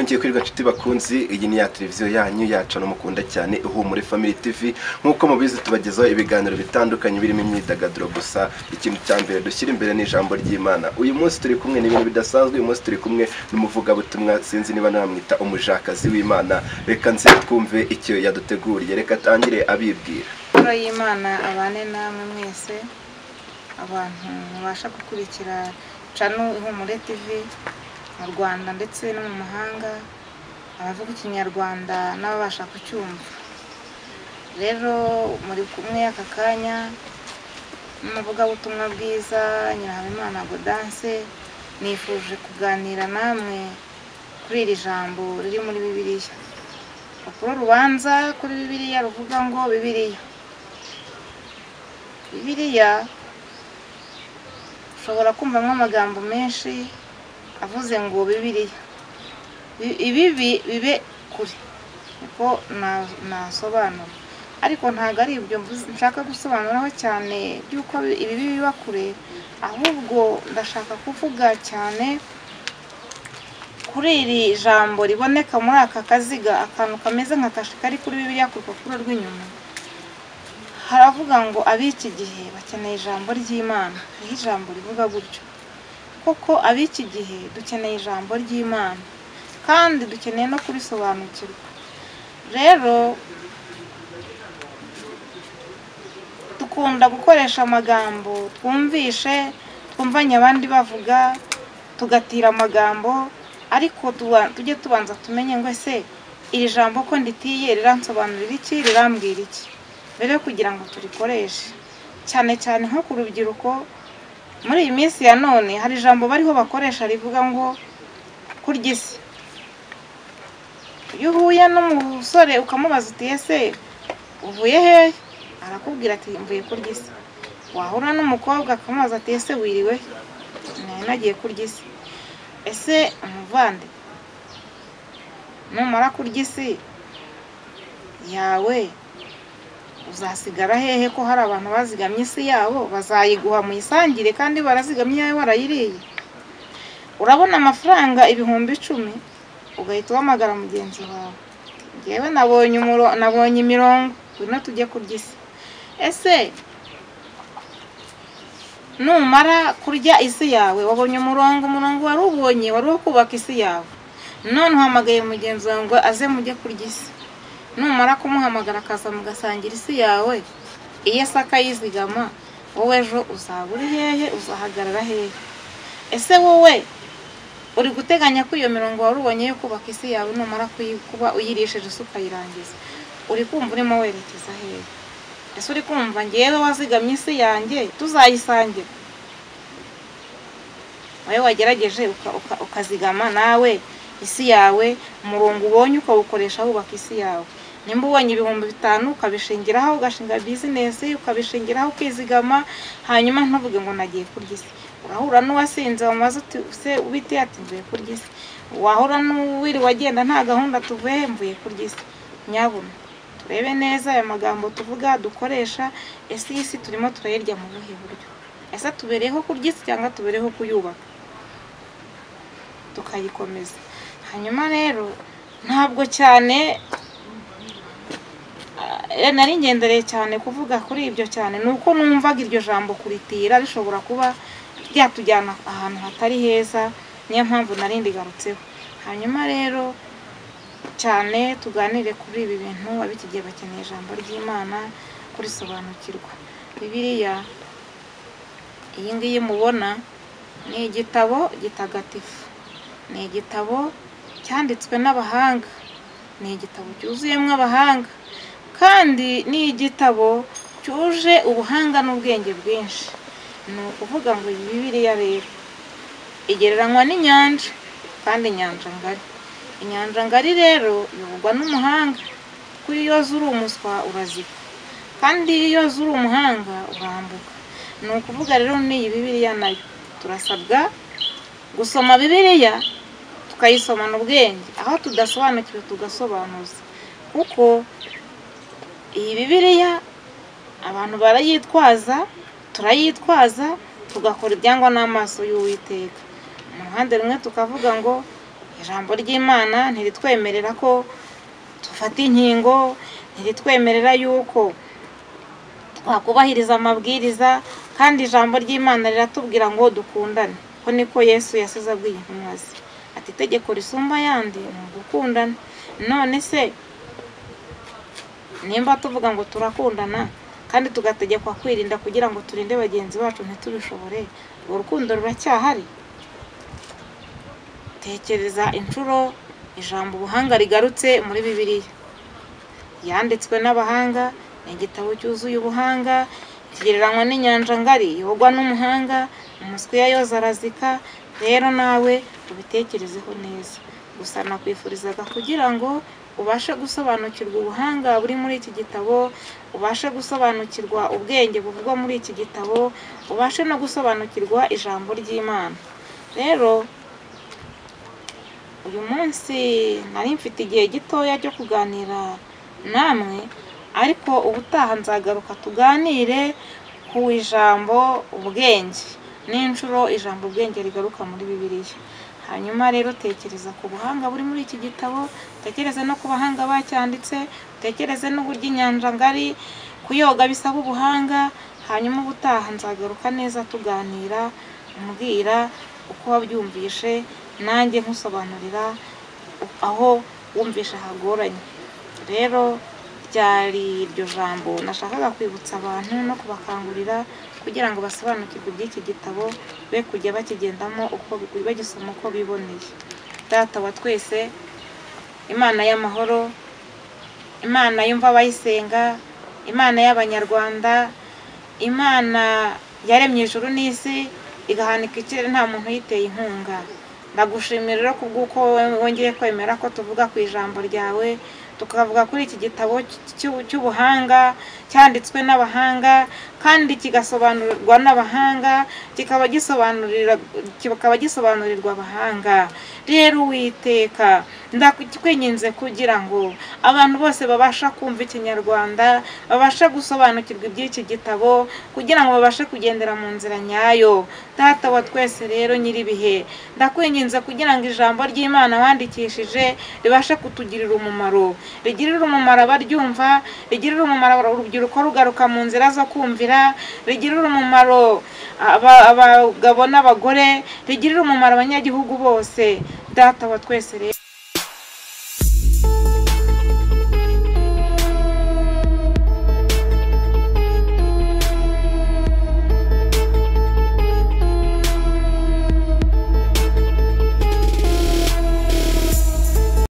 Mwongeye kwirirwa nshuti bakunzi, iyi ni ya televiziyo yanyu yacu no mukunda cyane Ihumure Family TV. Nkuko mubizi tubagezaho ibiganiro bitandukanye birimo imyidagaduro, gusa ikintu cya mbere dushyira imbere ni ijambo ry'Imana. Uyu munsi turi kumwe n'ibintu bidasanzwe, uyu munsi turi kumwe n'umuvugabutumwa, sinzi niba namwita umujakazi w'Imana. Reka nze twumve icyo yaduteguriye, reka atangire abibwira. Amahoro y'Imana abane namwe mwese, abantu mubasha gukurikira channel Ihumure TV mu Rwanda ndetse no mu mahanga, abavuga ikinyarwanda n'ababasha kucyumva. Rero muri kumwe aka kanya n'umuvugabutumwa bwiza Nyirahabimana Gaudence, nifuje kuganira namwe kuri iri jambo riri muri Bibiliya. Urupapuro rubanza kuri Bibiliya ruvuga ngo Bibiliya. Bibiliya ushobora kumvamo amagambo menshi avuze ngo Bibiliya, ibibi bibe kure, niko nasobanura, ariko ntabwo ari ibyo nshaka gusobanuraho cyane by'uko ibibi biba kure, ahubwo ndashaka kuvuga cyane kuri iri jambo riboneka muri aka kaziga, akantu kameze nka kashe kari kuri Bibiliya ku rupapuro rw'inyuma. Haravuga ngo ab'iki gihe bakeneye ijambo ry'Imana. Hariho ijambo rivuga gutyo koko, ab'iki gihe dukeneye ijambo ry'Imana kandi dukeneye no kurisobanukirwa. Rero dukunda gukoresha amagambo twumvishe, twumvanye abandi bavuga, tugatira amagambo, ariko tujye tubanza tumenye ngo ese iri jambo ko nditiye riransobanurira iki, rirambwira iki, mbere yo kugira ngo turikoreshe. Cyane cyane nko ku rubyiruko muri iyi minsi ya none hari ijambo bariho bakoresha rivuga ngo kurya isi. Iyo uhuye n'umusore ukamubaza uti ese uvuye hehe, arakubwira ati mvuye kurya isi. Wahura n'umukobwa akamubaza ati ese wiriwe, nagiye kurya isi. Ese umuvande, numara kurya isi yawe uzasigara hehe ko hari abantu bazigamye isi yabo, bazayiguha muyisangire kandi barazigamye iyawe warayiriye? Urabona amafaranga 10,000 ugahita uhamagara mugenzi wawe, ngewe nabonye imirongo, ngwino tujye kurya isi. Ese numara kurya isi yawe wabonye umurongo, umurongo wari ubonye wari uwo kubaka isi yawe, none uhamagaye mugenzi wawe ngo aze mujye kurya isi. Numara kumuhamagara akaza mugasangira isi yawe, iyo se akayizigama, wowe ejo uzaba uri hehe, uzahagarara hehe? Ese wowe uri guteganya ko iyo mirongo wari ubonye yo kubaka isi yawe numara kuba uyirishije isi ukayirangiza, uri kumva urimo werekeza hehe? Ese uri kumva ngewe wazigamye isi yanjye tuzayisangira? Wowe wagerageje ukazigama nawe isi yawe, umurongo ubonye ukawukoresha wubaka isi yawe. Nimba ubonye 5,000 ukabishingiraho ugashinga bizinesi, ukabishingiraho ukizigama, hanyuma ntuvuge ngo nagiye kurya isi. Urahura n'uwasinze wamaze uti se ubite ati mvuye kurya isi. Wahura n'uwiri wagenda nta gahunda tuvuye mvuye kurya isi. Nyabuna turebe neza aya magambo tuvuga dukoresha, ese iyi si turimo turayirya mu buhe buryo? Ese tubereyeho kurya isi cyangwa tubereyeho kuyubaka tukayikomeza? Hanyuma rero ntabwo cyane nari ngendereye cyane kuvuga kuri ibyo cyane, nuko numvaga iryo jambo kuritira rishobora kuba ryatujyana ahantu hatari heza, niyo mpamvu nari ndigarutseho. Hanyuma rero cyane tuganire kuri ibi bintu, ab'iki gihe bakeneye ijambo ry'Imana kurisobanukirwa. Bibiliya iyi ngiyi mubona ni igitabo gitagatifu, ni igitabo cyanditswe n'abahanga, ni igitabo cyuzuyemo abahanga, kandi ni igitabo cyuje ubuhanga n'ubwenge bwinshi. Ni ukuvuga ngo iyi Bibiliya rero igereranywa n'inyanja, kandi inyanja ngari. Inyanja ngari rero yobogwa n'umuhanga, kuko iyo yoza uri umuswa urazika, kandi iyo yoza uri umuhanga urambuka. Ni ukuvuga rero n'iyi Bibiliya nayo turasabwa gusoma Bibiliya tukayisomana ubwenge, aho tudasobanukiwe tugasobanuza, kuko iyi Bibiliya abantu barayitwaza, turayitwaza tugakora ibyangwa n'amaso y'Uwiteka. Mu ruhande rumwe tukavuga ngo Ijambo ry'Imana ntiritwemerera ko dufata inkingo, ntiritwemerera yuko twakubahiriza amabwiriza, kandi ijambo ry'Imana riratubwira ngo dukundane. Ko niko Yesu yasize abwiye intumwa ze ati itegeko risumba ayandi ni ugukundana. None se nimba tuvuga ngo turakundana kandi tugategekwa kwirinda kugira ngo turinde bagenzi bacu ntitubishobore, urwo rukundo ruracyahari? Tekereza inshuro ijambo ubuhanga rigarutse muri Bibiliya. Yanditswe n'abahanga, ni igitabo cyuzuye ubuhanga, kigereranywa n'inyanja ngari yogwa n'umuhanga, umuswi yayoza arazika. Rero nawe ubitekerezeho neza. Gusa nakwifurizaga kugira ngo ubashe gusobanukirwa ubuhanga buri muri iki gitabo, ubashe gusobanukirwa ubwenge buvugwa muri iki gitabo, ubashe no gusobanukirwa ijambo ry'Imana. Rero uyu munsi nari mfite igihe gitoya cyo kuganira namwe, ariko ubutaha nzagaruka tuganire ku ijambo ubwenge n'inshuro ijambo ubwenge rigaruka muri Bibiliya. Hanyuma rero tekereza ku buhanga buri muri iki gitabo, utekereze no ku bahanga bacyanditse, utekereze n'uburyo inyanja ngari kuyoga bisaba ubuhanga. Hanyuma ubutaha nzagaruka neza tuganira, umbwira uko wabyumvishe, nanjye nkusobanurira aho wumvishe hagoranye. Rero ryari iryo jambo nashakaga kwibutsa abantu no kubakangurira kugira ngo basobanukirwe iby'iki gitabo, be kujya bakigendamo uko bagisoma uko biboneye. Data wa twese, Imana y'amahoro, Imana yumva abayisenga, Imana y'Abanyarwanda, Imana yaremye ijuru n'isi igahanika ikirere nta muntu uyiteye inkunga, ndagushimira rero kubw'uko wongeye kwemera ko tuvuga ku ijambo ryawe, tukavuga kuri iki gitabo cy'ubuhanga cyanditswe n'abahanga kandi kigasobanurwa n'abahanga, kikaba gisobanurirwa abahanga. Rero Uwiteka, ndakwinginze kugira ngo abantu bose babasha kumva Ikinyarwanda, babashe gusobanukirwa iby'iki gitabo, kugira ngo babashe kugendera mu nzira nyayo. Data wa twese rero nyiribihe, ndakwinginze kugira ngo ijambo ry'Imana wandikishije ribashe kutugirira umumaro, rigirire umumaro abaryumva, rigirire umumaro urubyiruko rugaruka mu nzira zo kumvira, rigirire umumaro abagabo n'abagore, rigirire umumaro abanyagihugu bose. Data wa twese rero